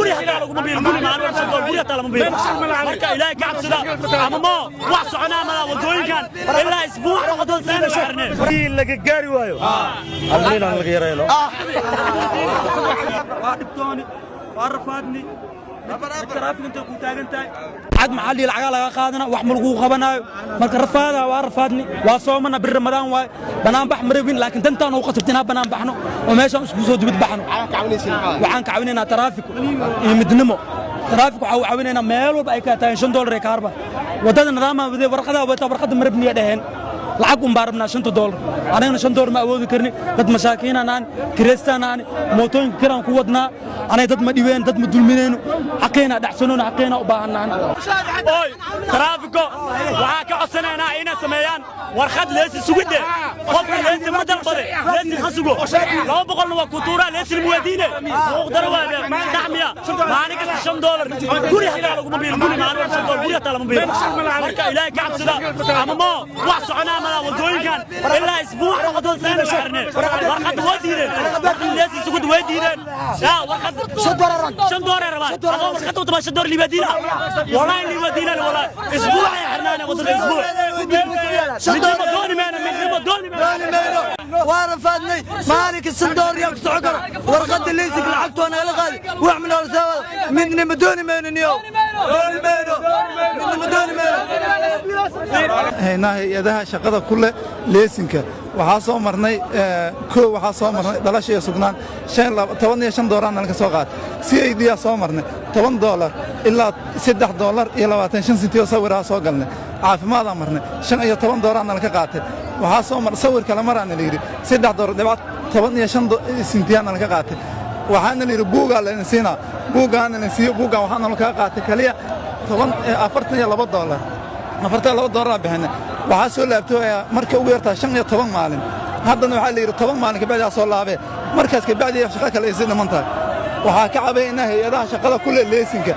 Guri hataa laguma biilo, guri maalin walba $5, guri hataa lama biilo. Marka Ilaahay ka cabsada ama mo wax soconaa malaa wadooyinkan ilaa isbuuc wadada saan la xirneen. Laga gaari waayo almiinaan laga yarayno. Waa dhibtooni, waa rafaadni, taraafik intay ku taagan tahay cad maxaa lihi, lacagaa laga qaadana, wax ma lagu qabanaayo. Marka rafaada waa rafaadni, waa soomana, bir Ramadaan waaye, banaan bax ma rabin, laakiin dantaan ugu qasabta inaan banaan baxno oo meeshaan isku soo dibad baxno. Waxaan ka caawinaynaa taraafiko iyo midnimo. Taraafik waxaa u caawinaynaa meel walba ay kaa taagan $5 ay kaarba waddada nidaama wadee, warqadaa wata, warqadda ma rabniya dhaheen, lacag un baa rabnaa, $5. Anagana $5 ma awoodi karni, dad masaakiinaan aan kireystaan aan mootooyinka kiraan ku wadnaa. Anaga dad ma dhibeen, dad ma dulminayno, xaqeena dhacsanoona, xaqeena u baahanaan. Oy, taraafiko waxaa ka codsanaynaa inay sameeyaan warqad leesi sugidde. Qofka leesi ma dalbade, leesi ha sugo. 200-na waa ku tuuraa, leesi lama weydiine. Xuquuq daro waa taxmiya. Maalin kasta $5, guri hataa laguma biilo, guri maalin walba $5, guri hataa lama biilo. Marka Ilaahay ka cabsada ama mo wax soconaa malaa wadooyinkan ilaa isbuuc wadada saan la xirneen. Warqad waa diideen, warqad leesi sugid way diideen. Yaa warqad $5 rabaan, adoo warqad u tabaa $5 liibaadiina, wallahi liibaadiina, wallahi isbuuc ay xirnaan wadada isbuuc. Midnimo dooni mayno, midnimo dooni mayno. Waa rafaadnay, maalinka $5 yaa ku socon karo? Warqadda liisig lacagtoo nagala qaadi, wax ma noola soo wada. Midnimo dooni mayno, niyow, dooni mayno, midnimo dooni mayno. Haynaa hay-adaha shaqada ku leh leesinka. Waxaa soo marnay koo, waxaa soo marnay dhalasha iyo sugnaan, $15 nalka soo qaatay. CID aa soo marnay, $10 ilaa $3.25 oo sawiraa soo galnay. Caafimaadaan marnay, $15 nalka qaatay. Waxaa soo mar sawir kale maraana la yidhi, $3.15 aa nalka qaatay. Waxaana la yidhi buugaa laydin siinaa, buuggaana la siiyo. Buuggan waxaa nala kaga qaatay kaliya toban $42, $42 bixinay. Waxaa soo laabtay marka ugu yartaa 15 maalin. Haddana waxaa la yidhi 10 maalin kabacdi aa soo laabee, markaas kabacdi shaqo kale ay sii dhiman tahay. Waxaa ka cabaynaa hay-adaha shaqada ku leh leesinka.